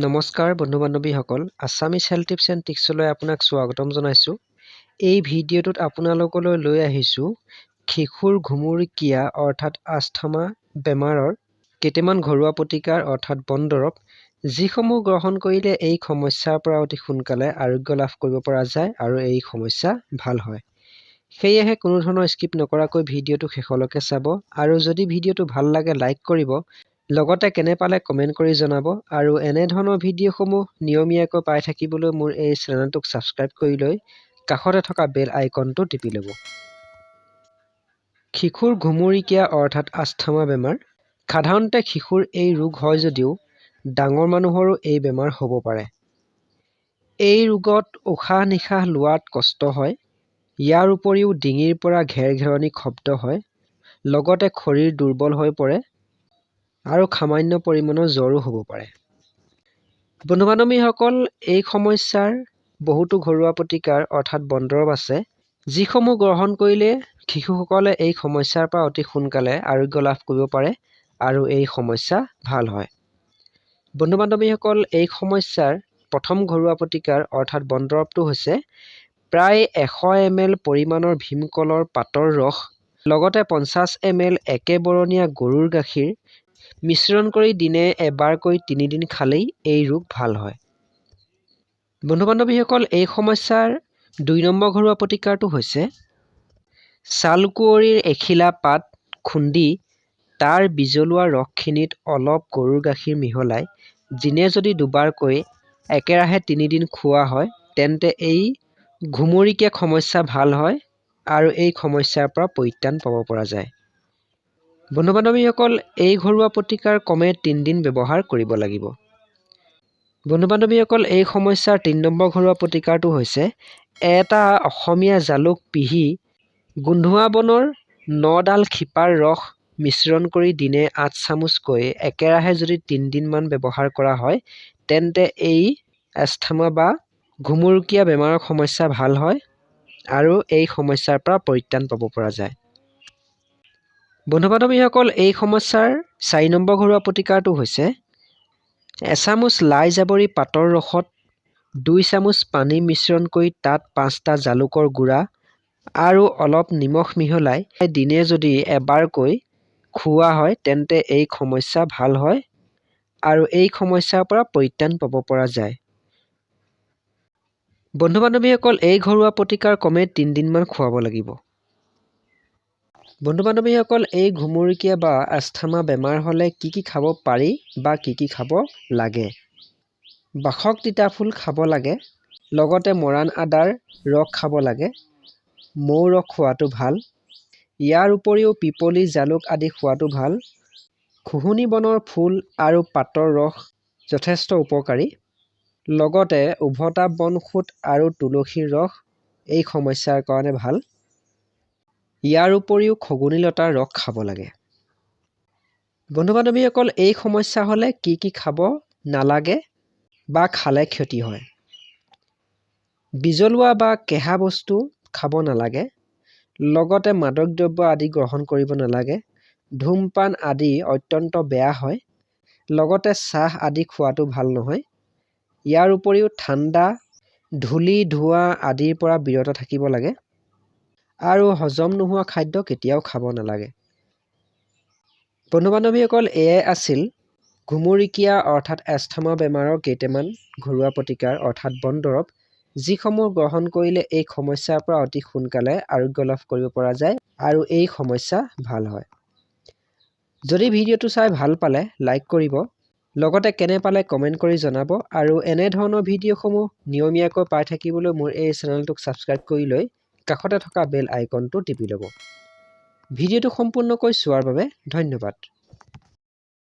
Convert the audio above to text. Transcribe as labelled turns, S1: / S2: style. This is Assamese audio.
S1: নমস্কাৰ বন্ধু বান্ধৱীসকল, আছামিজ হেল্থ টিপছ এণ্ড ট্ৰিক্সলৈ আপোনাক স্বাগতম জনাইছোঁ। এই ভিডিঅ'টোত আপোনালোকলৈ লৈ আহিছোঁ শিশুৰ ঘুমুৰিকীয়া অৰ্থাৎ আস্থমা বেমাৰৰ কেইটামান ঘৰুৱা প্ৰতিকাৰ অৰ্থাৎ বন দৰৱ, যিসমূহ গ্ৰহণ কৰিলে এই সমস্যাৰ পৰা অতি সোনকালে আৰোগ্য লাভ কৰিব পৰা যায় আৰু এই সমস্যা ভাল হয়। সেয়েহে কোনো ধৰণৰ স্কিপ নকৰাকৈ ভিডিঅ'টো শেষলৈকে চাব আৰু যদি ভিডিঅ'টো ভাল লাগে লাইক কৰিব, লগতে কেনে পালে কমেণ্ট কৰি জনাব আৰু এনেধৰণৰ ভিডিঅ'সমূহ নিয়মীয়াকৈ পাই থাকিবলৈ মোৰ এই চেনেলটোক ছাবস্ক্ৰাইব কৰি লৈ কাষতে থকা বেল আইকনটো টিপি ল'ব। শিশুৰ ঘুমুৰিকীয়া অৰ্থাৎ আস্থমা বেমাৰ। সাধাৰণতে শিশুৰ এই ৰোগ হয় যদিও ডাঙৰ মানুহৰো এই বেমাৰ হ'ব পাৰে। এই ৰোগত উশাহ নিশাহ লোৱাত কষ্ট হয়। ইয়াৰ উপৰিও ডিঙিৰ পৰা ঘেৰঘেৰণি শব্দ হয়, লগতে শৰীৰ দুৰ্বল হৈ পৰে আৰু সামান্য পৰিমাণৰ জ্বৰো হ'ব পাৰে। বন্ধু বান্ধৱীসকল, এই সমস্যাৰ বহুতো ঘৰুৱা প্ৰতিকাৰ অৰ্থাৎ বনদৰৱ আছে, যিসমূহ গ্ৰহণ কৰিলে শিশুসকলে এই সমস্যাৰ পৰা অতি সোনকালে আৰোগ্য লাভ কৰিব পাৰে আৰু এই সমস্যা ভাল হয়। বন্ধু বান্ধৱীসকল, এই সমস্যাৰ প্ৰথম ঘৰুৱা প্ৰতিকাৰ অৰ্থাৎ বনদৰৱটো হৈছে প্ৰায় 100 এম এল পৰিমাণৰ ভীমকলৰ পাতৰ ৰস, লগতে 50 এম এল একেবৰণীয়া গৰুৰ গাখীৰ মিশ্ৰণ কৰি দিনে এবাৰকৈ 3 দিন খালেই এই ৰোগ ভাল হয়। বন্ধু বান্ধৱীসকল, এই সমস্যাৰ 2 নম্বৰ ঘৰুৱা প্ৰতিকাৰটো হৈছে ছালকুঁৱৰীৰ এখিলা পাত খুন্দি তাৰ বিজলুৱা ৰসখিনিত অলপ গৰুৰ গাখীৰ মিহলাই দিনে যদি দুবাৰকৈ একেৰাহে 3 দিন খোৱা হয়, তেন্তে এই ঘুমুৰিকীয়া সমস্যা ভাল হয় আৰু এই সমস্যাৰ পৰা পৰিত্ৰাণ পাব পৰা যায়। বন্ধু বান্ধৱীসকল, এই ঘৰুৱা প্ৰতিকাৰ কমে 3 দিন ব্যৱহাৰ কৰিব লাগিব। বন্ধু বান্ধৱীসকল, এই সমস্যাৰ 3 নম্বৰ ঘৰুৱা প্ৰতিকাৰটো হৈছে এটা অসমীয়া জালুক পিহি গোন্ধোৱা বনৰ নডাল শিপাৰ ৰস মিশ্ৰণ কৰি দিনে 8 চামুচকৈ একেৰাহে যদি 3 দিনমান ব্যৱহাৰ কৰা হয়, তেন্তে এই এষ্টামা বা ঘুমুৰুকীয়া বেমাৰৰ সমস্যা ভাল হয় আৰু এই সমস্যাৰ পৰা পৰিত্ৰাণ পাব পৰা যায়। বন্ধু বান্ধৱীসকল, এই সমস্যাৰ 4 নম্বৰ ঘৰুৱা প্ৰতিকাৰটো হৈছে এচামুচ লাই জাবৰি পাতৰ ৰসত 2 চামুচ পানী মিশ্ৰণ কৰি তাত পাঁচটা জালুকৰ গুড়া আৰু অলপ নিমখ মিহলাই দিনে যদি এবাৰকৈ খুওৱা হয়, তেন্তে এই সমস্যা ভাল হয় আৰু এই সমস্যাৰ পৰা পৰিত্ৰাণ পাব পৰা যায়। বন্ধু বান্ধৱীসকল, এই ঘৰুৱা প্ৰতিকাৰ কমে 3 দিনমান খুৱাব লাগিব। বন্ধু বান্ধৱীসকল, এই ঘুমুৰিকীয়া বা আস্থামা বেমাৰ হ'লে কি কি খাব পাৰি বা কি কি খাব লাগে? বাসক তিতা ফুল খাব লাগে, লগতে মৰাণ আদাৰ ৰস খাব লাগে, মৌ ৰস খোৱাটো ভাল। ইয়াৰ উপৰিও পিপলি, জালুক আদি খোৱাটো ভাল। খুহুনি বনৰ ফুল আৰু পাতৰ ৰস যথেষ্ট উপকাৰী। লগতে উভতা বনসুত আৰু তুলসীৰ ৰস এই সমস্যাৰ কাৰণে ভাল। ইয়াৰ উপৰিও খগুনি লতাৰ ৰস খাব লাগে। বন্ধু বান্ধৱীসকল, এই সমস্যা হ'লে কি কি খাব নালাগে বা খালে ক্ষতি হয়? বিজলুৱা বা কেঁহা বস্তু খাব নালাগে, লগতে মাদক দ্ৰব্য আদি গ্ৰহণ কৰিব নালাগে। ধূমপান আদি অত্যন্ত বেয়া হয়, লগতে চাহ আদি খোৱাটো ভাল নহয়। ইয়াৰ উপৰিও ঠাণ্ডা, ধূলি, ধোঁৱা আদিৰ পৰা বিৰত থাকিব লাগে আৰু হজম নোহোৱা খাদ্য কেতিয়াও খাব নালাগে। বন্ধু বান্ধৱীসকল, এয়াই আছিল ঘুমুৰিকীয়া অৰ্থাৎ এষ্টামা বেমাৰৰ কেইটামান ঘৰুৱা প্ৰতিকাৰ অৰ্থাৎ বন দৰৱ, যিসমূহ গ্ৰহণ কৰিলে এই সমস্যাৰ পৰা অতি সোনকালে আৰোগ্য লাভ কৰিব পৰা যায় আৰু এই সমস্যা ভাল হয়। যদি ভিডিঅ'টো চাই ভাল পালে লাইক কৰিব, লগতে কেনে পালে কমেণ্ট কৰি জনাব আৰু এনেধৰণৰ ভিডিঅ'সমূহ নিয়মীয়াকৈ পাই থাকিবলৈ মোৰ এই চেনেলটোক ছাবস্ক্ৰাইব কৰি লৈ কাষতে থকা বেল আইকনটো টিপি ল'ব। ভিডিঅ'টো সম্পূৰ্ণকৈ চোৱাৰ বাবে ধন্যবাদ।